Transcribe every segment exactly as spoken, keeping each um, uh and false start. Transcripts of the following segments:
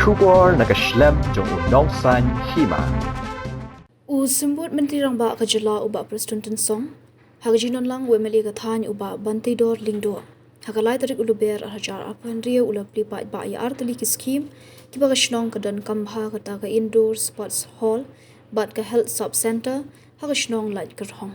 Khubor na ka shlem jong u Nongsaiñ Hima. U Symbud Myntri Rangbah ka Jylla u Bah Prestone Tynsong, ha ka jingdonlang u M L A ka thaiñ u Bah Banteidor Lyngdoh, ha ka lai tarik u Lber ar hajar arphew hynriew u la plie paidbah ïa ar tylli ki skhim kiba ka shnong ka donkam bha, kata ka Indoor Sports Hall bad ka Health Sub Centre ha ka shnong Laitkyrhong.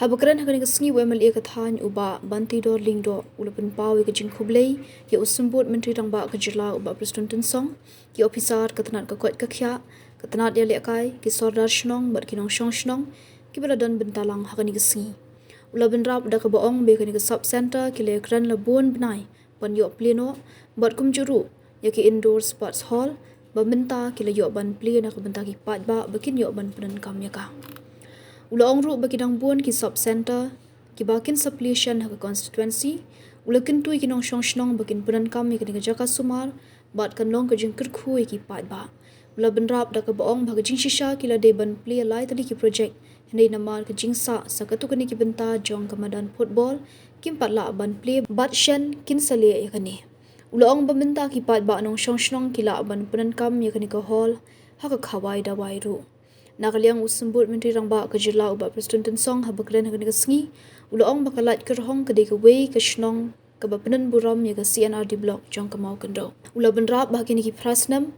Haba kren ha kane ka sngi u M L A ka thaiñ u Bah Banteidor Lyngdoh u la pynpaw ïa ka jingkhublei ïa u Symbud Myntri Rangbah ka Jylla u Bah Prestone Tynsong, ki ophisar ka tnat ka koit ka khiah, ka tnat ïalehkai, ki sordar shnong bad ki nongshong shnong kiba la don bynta lang ha kane ka sngi. U la bynrap da kaba ong ba ïa kane ka Sub Centre ki la ïakren la bun bnai ban ïoh plie noh, bad kumjuh ruh ïa ki Indoor Sports Hall ba mynta ki la ïoh ban plie na ka bynta ki paidbah ba kin ïoh ban pyndonkam ïa ka. U la ong ruh ba ki dang bun ki Sub Centre kiba kin sa plie shen ha ka constituency. U la kyntu ïa ki nongshong shnong ba kin pyndonkam ïa kane ka jaka sumar bad kan long ka jingkyrkhu ïa ki paidbah. U la bynrap da kaba ong ba ha ka jingshisha ki la dei ban plie lai tylli ki projek, hynrei namar ka jingsah sa katto katne ki bynta jong ka madan football kim pat lah ban plie bad shen kin sa leh ïa kane. U la ong ba mynta ki paidbah nongshong shnong ki lah ban pyndonkam ïa kane ka hall ha ka khawai dawai ruh. Na ka liang u Symbud Myntri Rangbah ka Jylla u Bah Prestone Tynsong haba kren ha kane ka sngi u la ong ba ka Laitkyrhong ka dei kawei ka shnong kaba pyndonkam burom ïa ka C and R D Block jong ka Mawkynrew. U la bynrap ba ha kine ki phra snem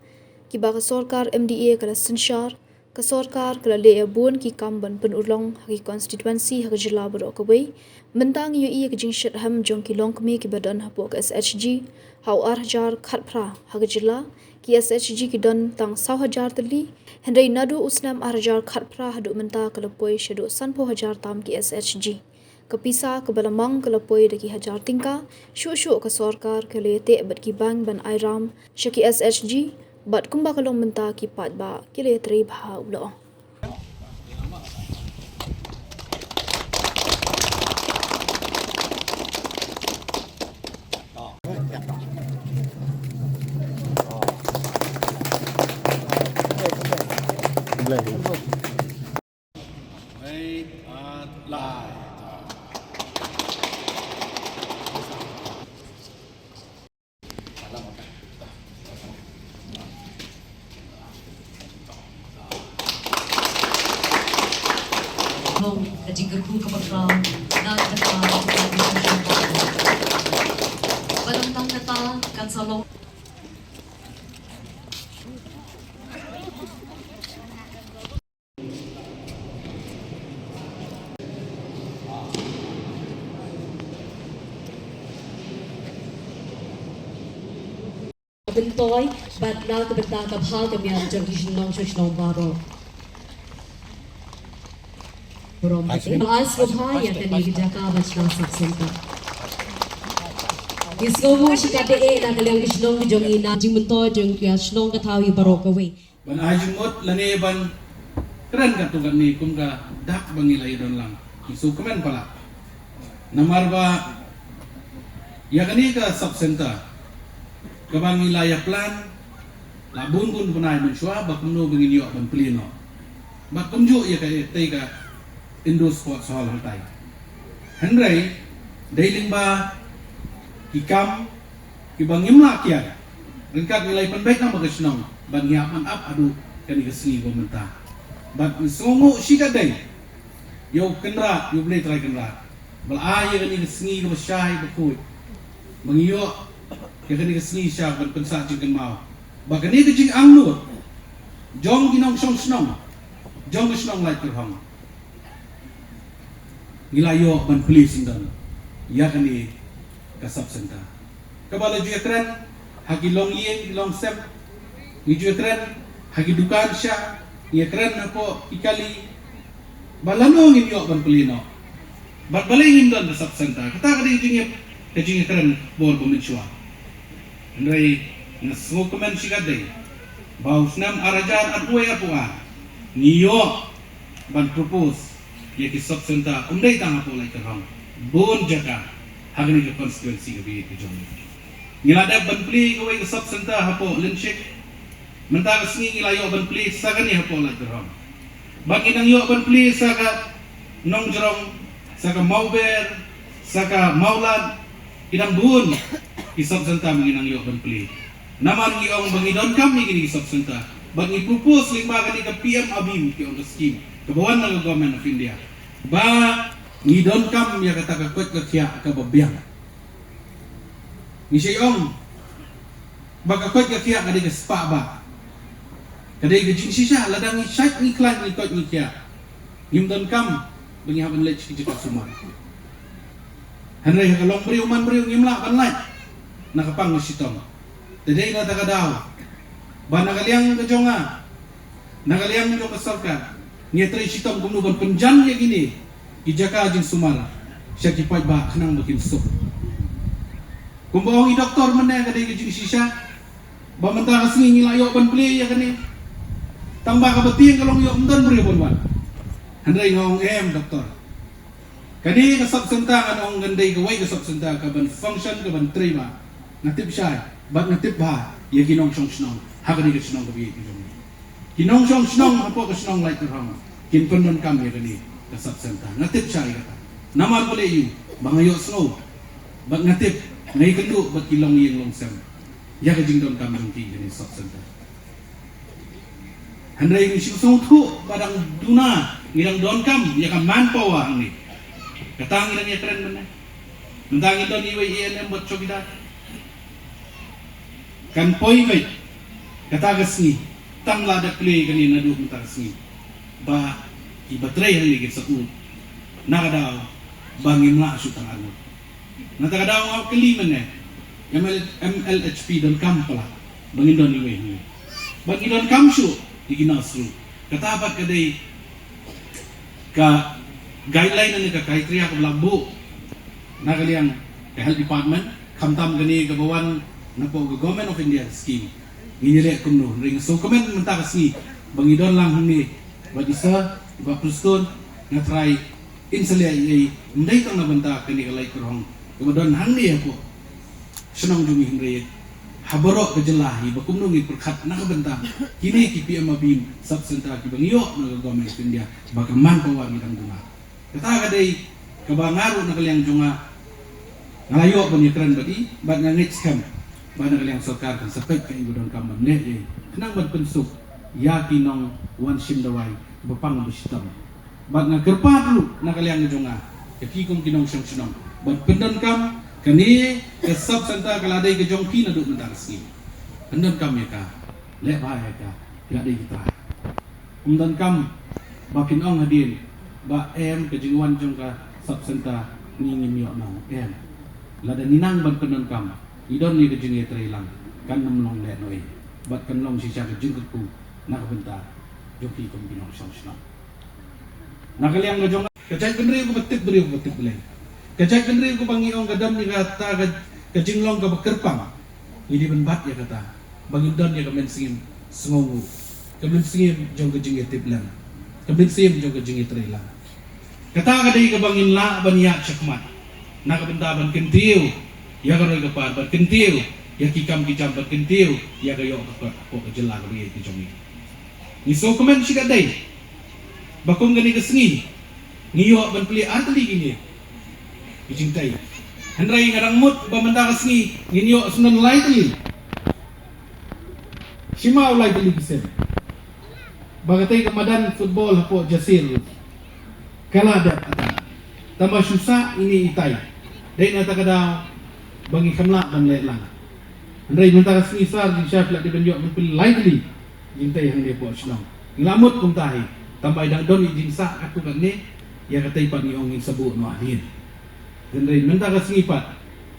kiba ka sorkar M D A ka la synshar, ka sorkar ka la leh ïa bun ki kam ban pynurlong ha ki constituency ha ka jylla baroh kawei. Mynta ngi ïohi ïa ka jingshitrhem jong ki longkmie kiba don hapoh ka S H G. Ha u ar hajar khatphra ha ka jylla ki S H G ki don tang saw hajar tylli, hynrei naduh u snem ar hajar khatphra haduh mynta ka la poi shaduh sanphew hajar tam ki S H G. Ka pisa kaba la mang ka la poi da ki hajar tyngka. Shuh shuh ka sorkar ka la ïateh bad ki bank ban ai ram sha ki S H G, bad kumba ka long mynta ki paidbah ki la ïatrei bha, u la ong. Ka jingkyrkhu kaba khraw na ka bynta ba long tang kata kan sa long. Bynta bad na ka bynta ka bha ka miat jong ki shnong shnong baroh. Burom kata. Ba ai sngewbha ïa kane ka jaka ban shna sub center. Ngi sngewnguh shikatdei na ka liang ki shnong ki jong ngi na jingmyntoi jong ki shnong ka thaw ïa baroh kawei. Ban ai jingmut lane ban kren katto katne kum ka dak ba ngi la ïadon lang. Ngi sngewkmen palat. Namar ba ïa kane ka sub center kaba ngi la ïa plan la bun bun bnai mynshuwa ba kumno ba ngin ïoh ban plie noh. Bad kumjuh ïa ka, ïa ka indoor sports hall hangtai. Hynrei dei lyngba ki kam kiba ngim lah kiar. Ryngkat ngi la ïa pynbeit noh ba ka shnong ban ïa man ap haduh kane ka sngi ba mynta. Bad ngi sngewnguh shikatdei ïa u Kynrad, ïa u Blei Trai Kynrad ba la ai ïa kane ka sngi kaba shai ba khuid ba ngi ïoh ïa kane ka sngi sha ban pynsah jingkynmaw ba kane ka jingangnud jong ki nongshong shnong jong ka shnong Laitkyrhong. Ngi la ïoh ban plie syndon ïa kane ka sub center kaba la ju ïakren ha ki longïing longsem, ngi ju ïakren ha ki dukan sha, ngi ïakren hapoh ki kali ba lano ngin ïoh ban plie noh. Bad balei ngin don ka sub center, kata ka dei jingïap ka jingïakren bor ba mynshuwa. Hynrei nga sngewkmen shikatdei ba u snem ar hajar arphew arphew ar ngi ïoh ban propose ïa ki sub center, um dei tang hapoh Laitkyrhong, bun jaka ha kane ka constituency kaba ïeit ka jong ngi. Ngi la dep ban plie kawei ka sub center hapoh Lynshik. Mynta ka sngi ngi la ïoh ban plie sa kane hapoh Laitkyrhong. Bad ngi nang ïoh ban plie sa ka Nongjrong, sa ka Mawber, sa ka Mawlad, ki dang bun ki sub center ba ngi nang ïoh ban plie. Namar ngi ong ba ngi donkam ïa kine ki sub center. Bad ngi propose lyngba kane ka P M ABEAM, ki ong ka skim kaba wan na ka Government of India, ba ngi donkam ïa kata ka koit ka khiah kaba biang. Ngi shait ong ba ka koit ka khiah ka dei ka spah ba ka dei ka jingshisha, lada ngi shait ngi khlaiñ ngi koit ngi khiah, ngim donkam ba ngi hap ban leit sha ki jaka sumar. Hynrei ha ka longbriew manbriew ngim lah ban lait na ka pang ka shitom. Te dei na kata ka daw ba na ka liang ka jong nga, na ka liang jong ka sorkar, ngi trei shitom kumno ban pynjan ïa kine ki jaka jingsumar sha ki paidbah khnang ba kin suk. Kumba ong i doktor mynne, ka dei ka jingshisha ba mynta ka sngi ngi la ïoh ban plie ïa kane. Tang ba kaba tieng ka long ïoh ym don briew ban wan. Hynrei nga ong em doktor, kane ka sub center ngan ong kan dei kawei ka sub center kaban function, kaban trei ba nga tip shai bad nga tip ba ïa ki nongshong shnong ha kane ka shnong kaba ïeit ka jong ngi. Ki nongshong shnong hapoh ka shnong Laitkyrhong kin pyndonkam ïa kane ka sub center. Nga tip shai kata. Namar balei ïa u? Ba nga ïohsngew bad nga tip, nga ïakynduh bad ki longïing longsem ïa ka jingdonkam jong ki ïa kane sub center. Hynrei ngi shu sngewthuh ba dang duna ngi dang donkam ïa ka manpower hangne. Kata ngi dang ïakren mynne. Mynta ngi don iwei i ANM bad chowkidar. Kan poi beit kata ka sngi, tang la da plie kane naduh mynta ka sngi, ba kiba trei hangne kin sa ud na ka daw ba ngim lah shuh tang arngut. Na kata ka daw nga kylli mynne, ML, MLHP donkam palat ba ngin don iwei hangne? Ba ngin donkam shuh ïa ki nurse ruh. Kata pat ka dei ka guideline ne ka criteria kaba la buh na ka liang ka health department, khamtam kane kaba wan napoh ka Government of India scheme. Ngin ïaleh kumno? Hynrei nga sngewkmen mynta ka sngi ba ngi don lang hangne bad i Sir, i Bah Prestone, nga tharai in sa leh ei ei, ym dei tang na bynta kane ka Laitkyrhong kaba don hangne hapoh shnong jong ngi, hynrei ha baroh ka jylla hi, ba kumno ngin pyrkhat na ka bynta kine ki P M ABEAM sub center kiba ngi ïoh na ka Government of India, ba ka manpower ngi dang duna. Kata ka dei kaba nga ruh na ka liang jong nga nga la ïoh ban ïakren bad i, bad nga ngeit skhem ba na ka liang sorkar kan sa peit kaei ba donkam ban leh ei ei khnang ban pynsuk ïa ki nongwan shim dawai ba pang ba shitom. Bad nga kyrpad ruh na ka liang jong nga ïa ki kum ki nongshong shnong ban pyndonkam kane ka sub center, ka la dei ka jong ki naduh mynta ka sngi. Pyndonkam ïa ka, leh bha ïa ka, ka dei ki trai. Ym donkam ba kin ong hadien ba em ka jingwan jong ka sub center ngi ngim ïoh nong, em. Lada ngi nang ban pyndonkam, ngi don ïa ka jingïatreilang, kan ym long lehnohei bad kan long shisha ka jingkyrkhu na ka bynta jong ki kum ki nongshong shnong. Na ka liang ka jong ka jaitbynriew kaba tip briew kaba tip Blei, ka jaitbynriew kaba ngi ong ka don ïa kata ka, ka jinglong kaba kyrpang, ngi dei ban bat ïa kata ba ngin don ïa ka mynsiem sngewnguh, ka mynsiem jong ka jingïatiplem, ka mynsiem jong ka jingïatreilang. Kata ka dei kaba ngin lah ban ïaid shakhmat na ka bynta ban kyntiew ïa ka roi ka par, ban kyntiew ïa ki kam ki jam, ban kyntiew ïa ka ïoh ka kot hapoh ka jylla kaba ïeit ka jong ngi. Ngi sngewkmen shikatdei ba kum kane ka sngi ngi ïoh ban plie ar tylli kine ki jingtei. Hynrei nga dang mut ba mynta ka sngi ngin ïoh sngewdon lai tylli. Shim u lai tylli ki sien. Ba katei ka madan football hapoh Jasil ka la dep ata. Tangba shu sah ine itai. Dei na kata ka daw ba ngi kham lah ban leh lang. Hynrei mynta ka sngi sir, jingshisha phi la dei ban ïoh ban plie lai tylli jingtei hangne hapoh shnong. Ngi la mut kumta hi. Tangba i dang don i jingsah katto katne, ïa katei pat ngi ong ngin sa buh noh hadien. Hynrei mynta ka sngi pat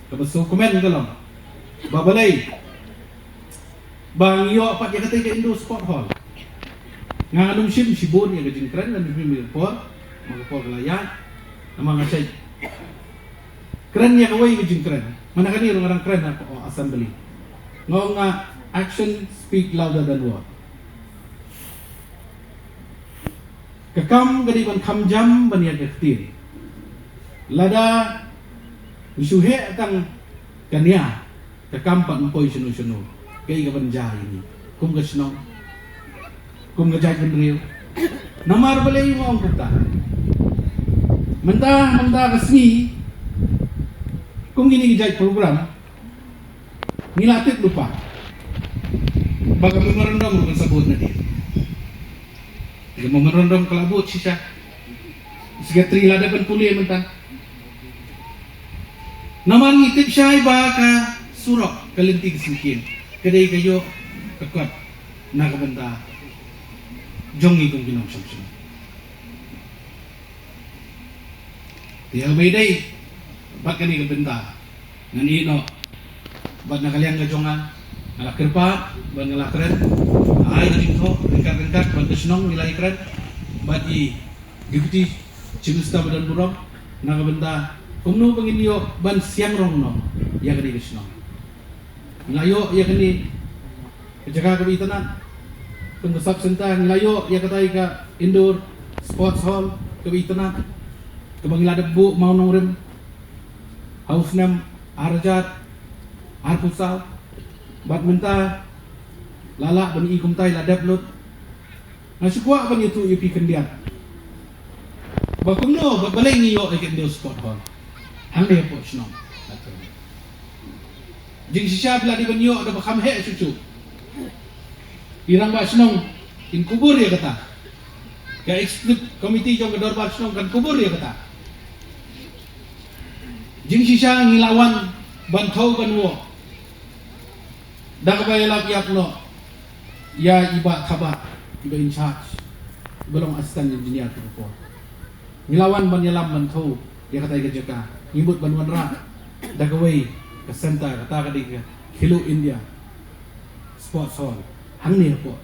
kaba sngewkmen ka long ba balei ba ngi ïoh pat ïa katei ka indoor sport hall. Nga ngam shim shibun ïa ka jingkren, ngam shim ïa ka por, ma ka por ka la ïaid. Namar nga shait kren ïa kawei ka jingkren. Mynta kane ruh nga dang kren ha ka assembly. Nga ong nga, action speak louder than word. Ka kam ka dei ban kham jam ban ïa ka ktien. Lada ngi shu heh tang ka nia, ka kam pat ym poi shano shano. Kaei kaban jia ïa ngi kum ka shnong, kum ka jaitbynriew? Namar balei nga ong kumta? Mynta, mynta ka sngi kum kine ki jait program ngi la tip lypa. Ba ka memorandum ruh kan sa bud na dien. Ka memorandum ka la bud shisha. Secretary la dep ban pule mynta. Namar ngi tip shai ba ka surok, ka lynti ka syngkien, ka dei ka ïoh ka kot na ka bynta jong ngi kum ki nongshong shnong. Te haba ïadei bad kane ka bynta, ngan ïeh noh bad na ka liang ka jong nga, nga la kyrpad bad nga la kren, ai ka jingthoh ryngkat ryngkat bad ka shnong ngi la ïakren bad i Deputy Chief Minister ba don burom na ka bynta kumno ba ngin ïoh ban siang rong noh ïa kane ka shnong. Ngi la ïoh ïa kane ka jaka kaba itynnad kum ka sub center, ngi la ïoh ïa katai ka indoor sports hall kaba itynnad kaba ngi la dep buh mawnongrim ha u snem ar hajar arphew saw. Bad mynta la lah ban i kumtai, la dep lut. Nga shu kwah ban ïathuh ïa phi khyndiat ba kumno bad balei ngi ïoh ïa ka indoor sport hall hangne hapoh shnong. Jingshisha phi la dei ban ïoh da ba kham heh shuh shuh. I rangbah shnong kin kubur ïa kata. Ka executive committee jong ka dorbar shnong kan kubur ïa kata. Jingshisha ngi la wan ban thew ban woh da kaba ïalap ïap noh ïa i Bah Thabah, i ba in charge, i ba long assistant engineer ka por. Ngi la wan ban ïalam ban thew ïa katai ka jaka. Ngi mut ban wanrah da kawei ka center, kata ka dei ka Khelo India Sports Hall hangne hapoh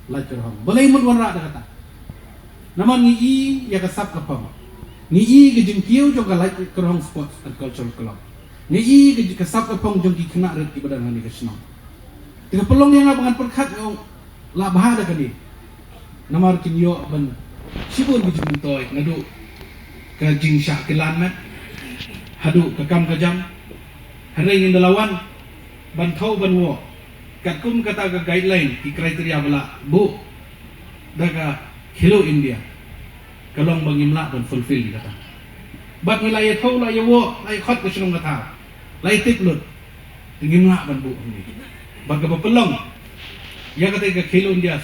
Laitkyrhong. Balei mut wanrah da kata? Namar ngi i ïa ka sap ka phong, ngi i ka jingkiew jong ka Laitkyrhong Sports and Cultural Club, ngi i ka, ka sap ka phong jong ki khynnah rit kiba don hangne ka shnong. Te ka pynlong ïa nga ba ngan pyrkhat, nga ong lah bha da kane. Namar kin ïoh ban shibun ki jingmyntoi naduh ka jingshah kilan met haduh ka kam ka jam. Hynrei ngin da la wan ban thew ban woh katkum kata ka guideline, ki criteria ba la buh da ka Khelo India, ka long ba ngim lah ban fulfill ïa kata. Bad ngi la ïa thew, la ïa woh, la ïa khot ka shnong ka thaw, la ïa tip lut. Te ngim lah ban buh hangne. Bad kaba pynlong ïa kata ka Khelo India,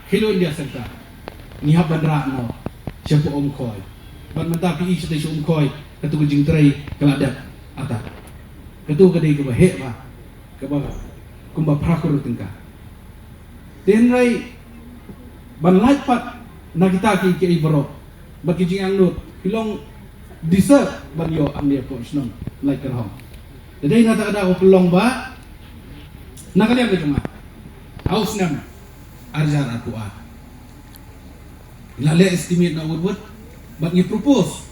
Khelo India Center, ngi hap ban rah noh shapoh Umkhoi. Bad mynta phi i shatei sha Umkhoi, katu ka jingtrei ka la dep ata. Katu ka dei kaba heh bha, kaba kumba phra klur tyngka. Te hynrei ban lait pat na kita ki, ki ei baroh bad ki jingangnud, ki long deserve ban ïoh hangne hapoh shnong Laitkyrhong. Te dei na kata ka daw ka pynlong ba na ka liang ka jong nga, ha u snem ar hajar arphew ar, ngi la leh estimate na wut wut bad ngi propose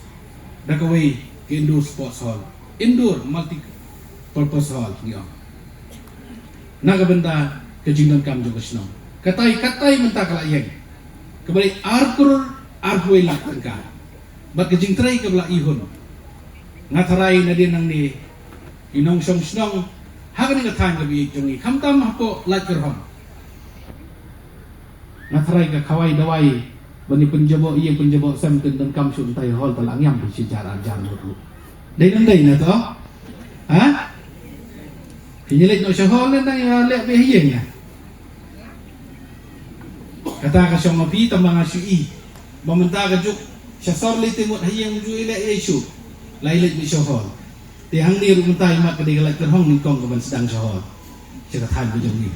da kawei ka indoor sports hall, indoor multi purpose hall ngi ong, na ka bynta ka jingdonkam jong ka shnong. Katai, katai mynta ka la ïeng kaba dei ar klur arphew wei lak tyngka. Bad ka jingtrei kaba la ihun, nga tharai nadien nangne ki nongshong shnong ha kane ka thaiñ kaba ïeit jong ngi, khamtam hapoh Laitkyrhong, nga tharai ka khawai dawai ban ïa pynjaboh ïing pynjaboh sem, kin donkam shuh mynta ïa hall, te la ngiam phi shi hajar ar hajar ngut ruh. Dei nam dei na to? Ha? Phin ïa leit noh sha hall ne dang ïa leh beit ha ïing ïa? Kata ka shong ma phi, tang ba nga shu i ba mynta ka juk sha sor lei te mut ha ïing ju i leh ïa shu, la i leit beit sha hall. Te hangne ruh mynta i mat ka dei ka Laitkyrhong nyngkong kaban sdang sha hall sha ka thaiñ ka jong ngi.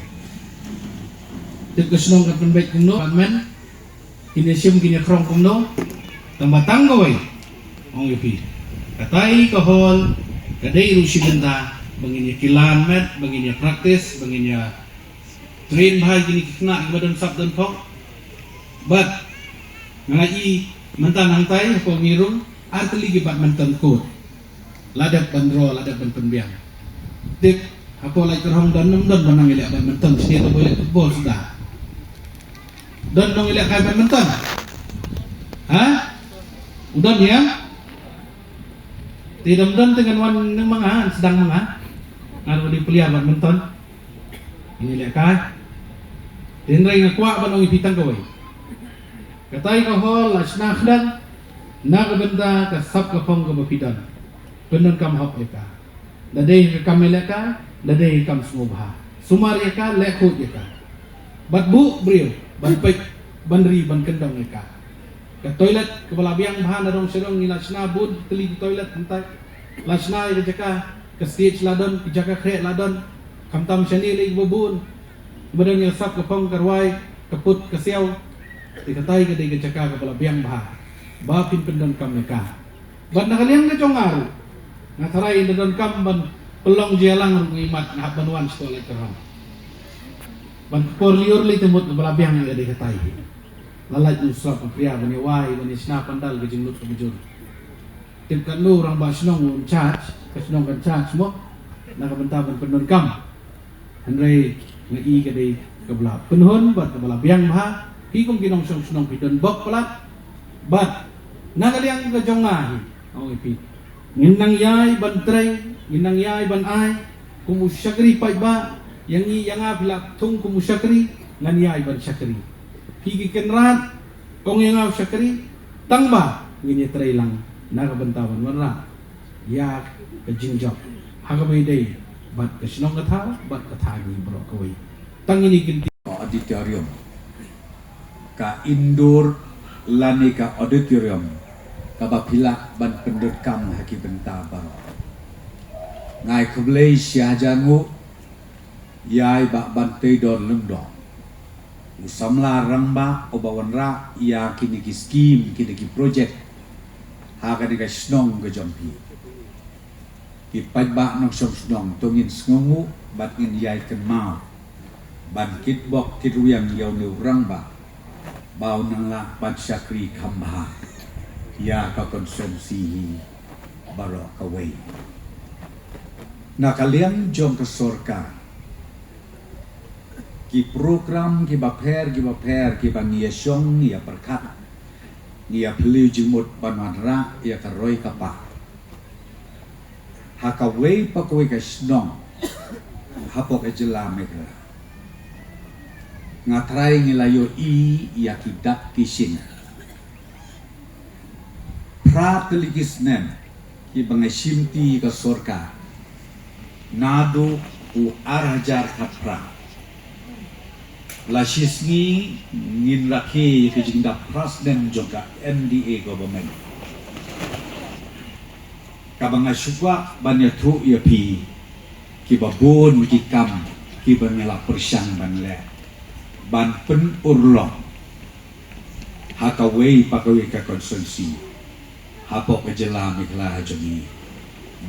Tip ka shnong kan pynbeit kumno, kan men kin ïa shim kin ïa khrong kumno. Tang ba tang kawei ong ïa phi, katai ka hall ka dei ruh shi bynta ba ngin ïa kilan met, ba ngin ïa practice, ba ngin ïa train bha ïa kine ki khynnah kiba don sap don phong. Bad nga la i mynta nangtai hapoh ngi rung ar tylli ki badminton court la dep ban draw, la dep ban pynbiang. Tip hapoh Laitkyrhong don ym don ban nang ïaleh badminton, sdie to ba ïaleh football suda. Don nong ïaleh kai badminton? Ha? U don ïa? Te dam don te ngan wan nang ma nga, sdang ma nga. Ngan wan ïa player badminton. Ngi leh kai. Te hynrei nga kwah ban ong ïa phi tang kawei, katai ka hall la shna khlem na ka bynta ka sap ka phong kaba phi don. Pyndonkam hok ïa ka. Da dei ka kam ïalehkai, da dei ka kam sngewbha. Sumar ïa ka, leh khuid ïa ka. Bad buh briew ban peit, ban ri, ban kyndong ïa ka. Ka toilet kaba la biang bha na dong sha dong, ngi la shna bun tylli ki toilet mynta. La shna ïa ka jaka, ka stage la don, ka jaka khreh la don. Khamtam shane lei kiba bun. Ba don ïa sap ka phong, ka rwai, ka put, ka siaw. Te katai ka dei ka jaka kaba la biang bha ba phin pyndonkam ïa ka. Bad na ka liang ka jong nga ruh, nga tharai da donkam ban pynlong jingïalang ruh, ngi mat, nga hap ban wan sha toilet ka rong. Ban kpor liur lei te mut ba la biang ïa ka dei katai. La lait u sap u phria ban ïa wai, ban ïa shna pandal ka jinglut kaba jur. Tip katno u rangbah shnong un charge, ka shnong kan charge mo, na ka bynta ban pyndonkam. Hynrei nga i ka dei kaba la pynhun bad kaba la biang bha. Phi kum ki nongshong shnong phi don bok palat. Bad na ka liang ka jong nga hi, ong i phi, ngin nang ïai ban trei, ngin nang ïai ban ai kum u shakri paidbah. Ïa ngi, ïa nga phi la thung kum u shakri, ngan ïai ban shakri. Phi ki kynrad, ong ïa nga u shakri, tang ba ngin ïa trei lang na ka bynta ban wanrah ïa ka jingjop ha kaba ïadei bad ka shnong ka thaw bad ka thaiñ baroh kawei. Tang ïa kine ki auditorium, ka indoor lane ka auditorium kaba phi lah ban pyndonkam ha ki bynta baroh. Nga ai khublei shi hajar nguh ïa i Bah Banteidor Lyngdoh, u samla rangbah uba wanrah ïa kine ki skim, kine ki projek ha kane ka shnong ka jong phi. Ki paidbah nongshong shnong, to ngin sngewnguh bad ngin ïai kynmaw ban kitbok kitrwiang ïa une u rangbah ba un nang lah ban shakri kham bha ïa ka constituency hi baroh kawei. Na ka liang jong ka sorkar, ki program kiba pher kiba pher kiba ngi ïa shong, ngi ïa pyrkhat, ngi ïa phylliew jingmut ban wanrah ïa ka roi ka par ha kawei pa kawei ka shnong hapoh ka jylla Meghalaya. Nga tharai ngi la ïohi ïa ki dak ki shin. Phra tylli ki snem kiba nga shimti ka sorkar, naduh u ar hajar khatphra, la shisngi ngin rakhe ïa ka jingdap phra snem jong ka M D A government, kaba nga shu kwah ban ïathuh ïa phi kiba bun ki kam kiba ngi la pyrshang ban leh ban pynurlong ha kawei pa kawei ka constituency hapoh ka jylla Meghalaya jong ngi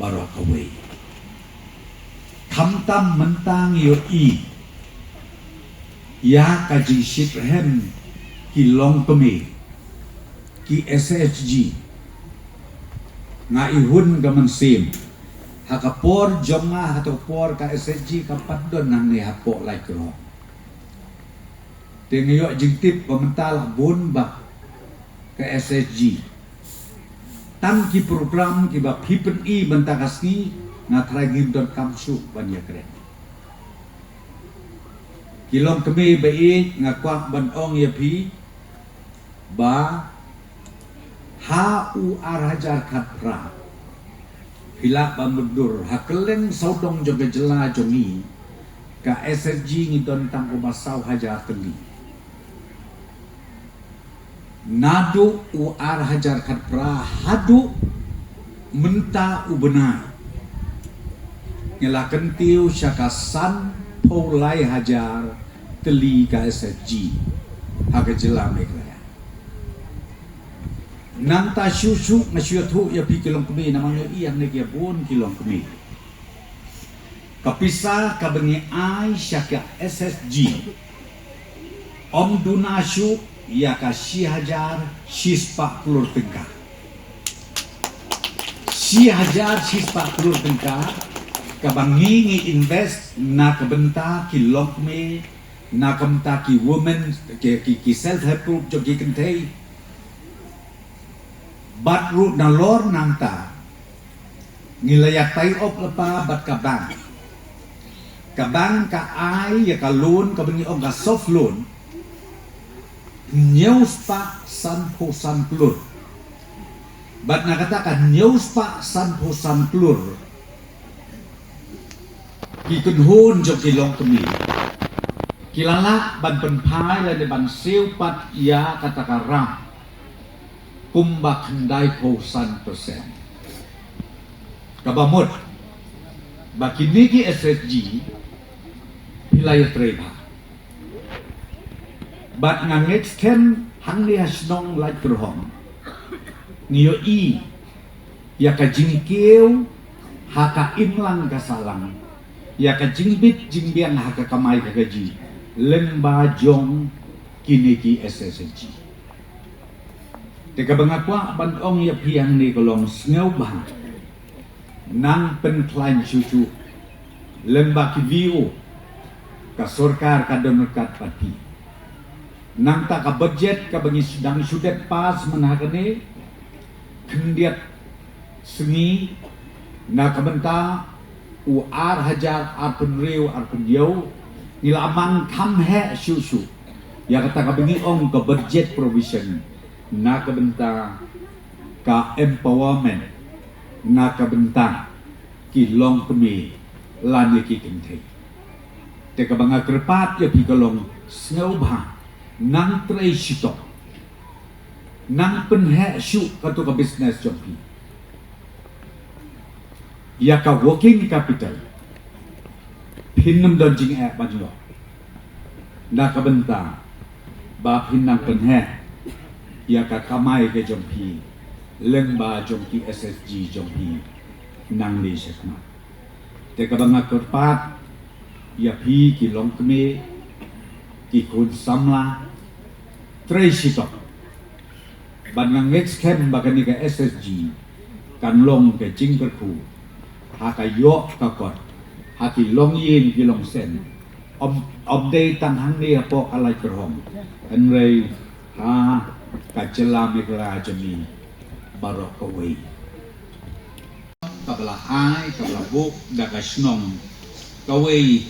baroh kawei. Khamtam mynta ngi ïohi ïa ka jingshitrhem ki longkmie, ki S H G. Nga ihun ka mynsiem, ha ka por jong nga, ha ka por ka S H G kam pat don hangne hapoh Laitkroh. Te nga ïoh jingtip ba mynta la bun bha ka S H G. Tang ki program kiba phi pyni mynta ka sngi, nga tharai ngim donkam shuh ban ïakren. Ki longkmie ba ïeit, nga kwah ban ong ïa phi ba ha u ar hajar khatphra, phi lah ban mutdur, ha kylleng sawdong jong ka jylla jong ngi, ka S H G ngi don tang kumba saw hajar tylli. Naduh u ar hajar khatphra haduh mynta u bnai, ngi la kyntiew sha ka sanphew lai hajar tylli ka S H G ha ka jylla Meghalaya. Nangta shuh shuh nga shu ïathuh ïa phi ki longkmie, namar ngi ïohi hangne ki bun ki longkmie. Ka pisa kaba ngi ai sha ka S H G, ym duna shuh ïa ka shi hajar shispah klur tyngka. Shi hajar shispah klur tyngka kaba ngi, ngi invest na ka bynta ki longkmie, na ka bynta ki women, ki, ki, ki self help group jong ki kynthei. Bad ruh nalor nangta, ngi la ïa tie up lypa bad ka bank. Ka bank ka ai ïa ka loan kaba ngi ong ka soft loan, hynñiew spah sanphew san klur. Bad na kata ka hynñiew spah sanphew san klur, Ki kynhun jong ki longkmie ki la lah ban pynphai lane ban siew pat ïa kata ka ram kumba khyndai phew san persen. Kaba mut ba kine ki S H G phi la ïatrei bha. Bad nga ngeit skhem hangne ha shnong Laitkyrhong ngi ïohi ïa ka jingkiew ha ka imlang ka sahlang, ïa ka jingbit jingbiang ha ka kamai ka kajih lyngba jong kine ki S H G. Te kaba nga kwah ban ong ïa phi hangne ka long sngewbha nang pynkhlaiñ shuh shuh lyngba ki V O, ka sorkar ka don ryngkat bad phi. Nangta ka budget kaba ngi sdang shu dep pass mynta kane, khyndiat sngi na ka bynta u ar hajar arphew hynriew arphew hynñiew, ngi la mang kham heh shuh shuh ïa kata kaba ngi ong ka budget provision na ka bynta ka empowerment na ka bynta ki longkmie lane ki kynthei. Te kaba nga kyrpad ïa phi ka long sngewbha nang trei shitom, nang pynheh shuh kato ka business jong phi. Ïa ka working capital phin nym don jingeh ban ïoh na ka bynta ba phin nang pynheh ïa ka kamai ka jong phi lyngba jong ki S H G jong phi nangne shakhmat. Te kaba nga kyrpad ïa phi ki longkmie, ki khun samla, trei shitom. Bad nga ngeit skhem ba kane ka S H G kan long ka jingkyrkhu ha ka ïoh ka kot ha ki longïing ki longsem. Ym, ym dei tang hangne hapoh ka Laitkyrhong, hynrei ha ka jylla Meghalaya jong ngi baroh kawei. Kaba la ai, kaba la buh da ka shnong kawei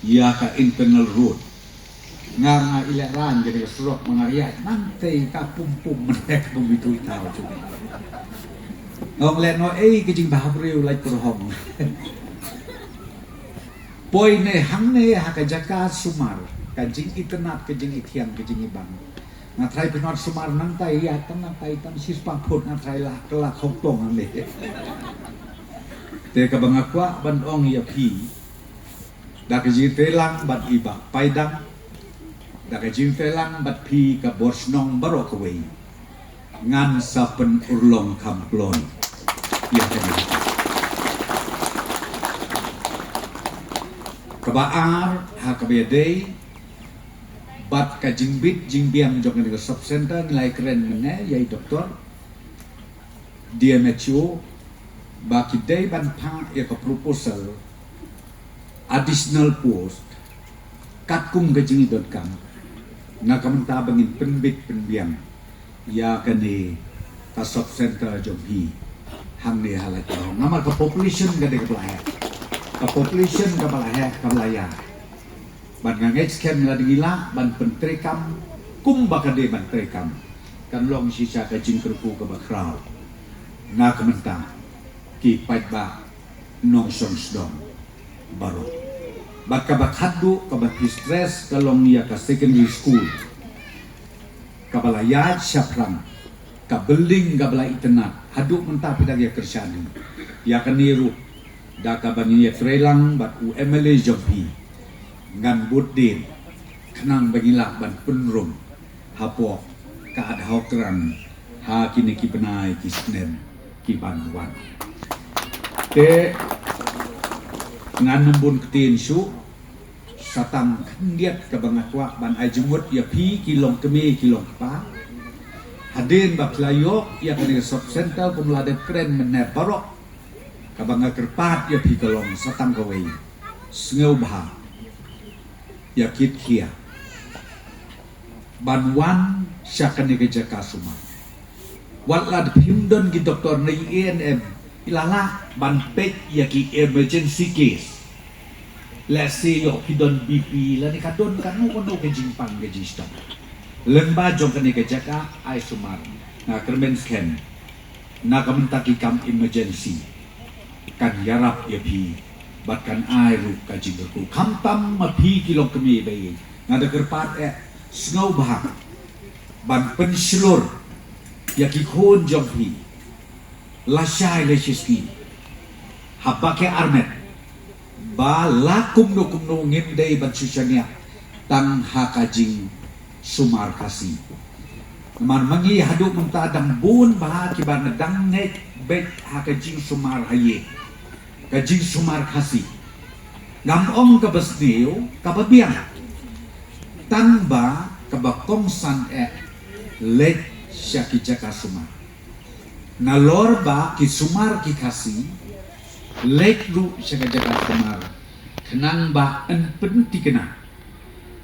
ïa ka internal road. Nga nga i leh rang kane ka surok ma nga ïa nangtei ka pum pum, mendek pum itu ita tu. Nga ong leh noh ei ka jingbhabriew Laitkyrhong. Poi ne hangne ha ka jaka sumar, ka jingitynnad, ka jingithiang, ka jingibang. Nga tharai pynot sumar nangta ïa tang nangta ïa tang shispah phut, nga tharai lah ka lah khongpong hangne. Te kaba nga kwah ban ong ïa phi, da ka jingtreilang bad i Bah Paidang, da ka jingtreilang bad phi ka bor shnong baroh kawei, ngan sa pynurlong kham kloi ïa kane. Kaba ar ha kaba ïadei bad ka jingbit jingbiang jong kane ka sub center, ngi la ïakren mynne ïa i doktor D M H O ba ki dei ban phah ïa ka proposal additional post katkum ka jingïadonkam na ka bynta ba ngin pynbit pynbiang ïa kane ka sub center jong phi hangne ha Laitkyrhong. Namar ka population ka dei kaba la heh, ka population kaba la heh, kaba la ïaid. Bad nga ngeit skhem lada ngi lah ban pyntreikam kumba ka dei ban treikam, kan long shisha ka jingkyrkhu kaba khraw na ka bynta ki paidbah nongshong sdang baroh. Bad kaba khatduh kaba phi stress ka long ïa ka secondary school kaba la ïaid shaphrang, ka building kaba la itynnad, haduh mynta phi dang ïa kyrshan hi. Ïa kane ruh da kaba ngi ïatreilang bad u M L A jong phi, ngan bud dien khnang ba ngi lah ban pynrung hapoh ka ad hoc grant ha kine ki bnai ki snem ki ban wan. Te ngan ym bun ktien shuh, sa tang khyndiat kaba nga kwah ban ai jingmut ïa phi ki longkmie ki longkpa. Hadien ba phi la ïoh ïa kane ka sub center kum la dep kren mynne baroh, kaba nga kyrpad ïa phi ka long sa tang kawei, sngewbha ïa kit khia ban wan sha kane ka jaka sumar. Wat la phim don ki doktor ne i A N M, i la lah ban peit ïa ki emergency case. Let's say ïoh phi don B P lane ka don kano kano ka jingpang ka jingshitom. Lyngba jong kane ka jaka ai sumar, nga kyrmen skhem na ka bynta ki kam emergency kan ïarap ïa phi bad kan ai ruh ka jingkyrkhu. Khamtam ma phi ki longkmie ba ïeit, nga da kyrpad eh sngewbha ban pynshlur ïa ki khun jong phi lashai lashisngi haba ki armet, ba la kumno kumno ngim dei ban shu shaniah tang ha ka jingsumar Khasi. Namar ma ngi haduh mynta dang bun bha kiba na dang ngeit beit ha ka jingsumar ha ïing, ka jingsumar Khasi. Ngam ong kaba sniew kaba biang, tang ba kaba kongsan eh leit sha ki jaka sumar. Nalor ba ki sumar ki Khasi leit ruh sha ka jaka sumar, khnang ba yn pynthikna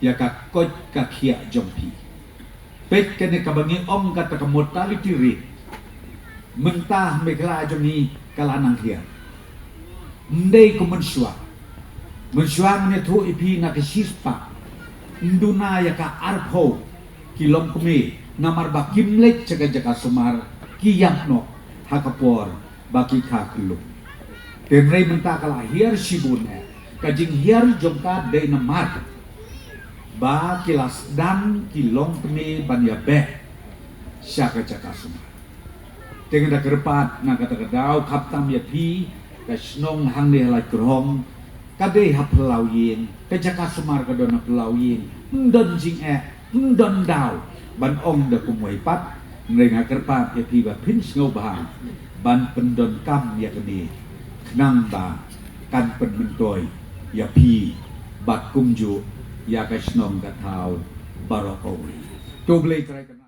ïa ka koit ka khiah jong phi. Peit kane kaba ngi ong kata ka mortality rate mynta ha Meghalaya jong ngi ka la nang hiar. Ym dei kum mynshuwa. Mynshuwa ngi ïathuh ïa phi na ka shispah, ym duna ïa ka arphew ki longkmie namar ba kim leit sha ka jaka sumar, ki ïap noh ha ka por ba ki kha khyllung. Te hynrei mynta ka la hiar shibun eh. Ka jinghiar jong ka dei namar ba ki la sdang ki longkmie ban ïa beh sha ka jaka sumar. Te nga da kyrpad na kata ka daw khamtam ïa phi ka shnong hangne ha Laitkyrhong, ka dei ha phyllaw ïing, ka jaka sumar ka don ha phyllaw ïing, ym don jingeh, ym don daw ban ong da kumwei pat. Hynrei nga kyrpad ïa phi ba phin sngewbha ban pyndonkam ïa kane, khnang ba kan pynmyntoi ïa phi bad kumjuh ïa ka shnong ka thaw baroh kawei. To Blei Trai ka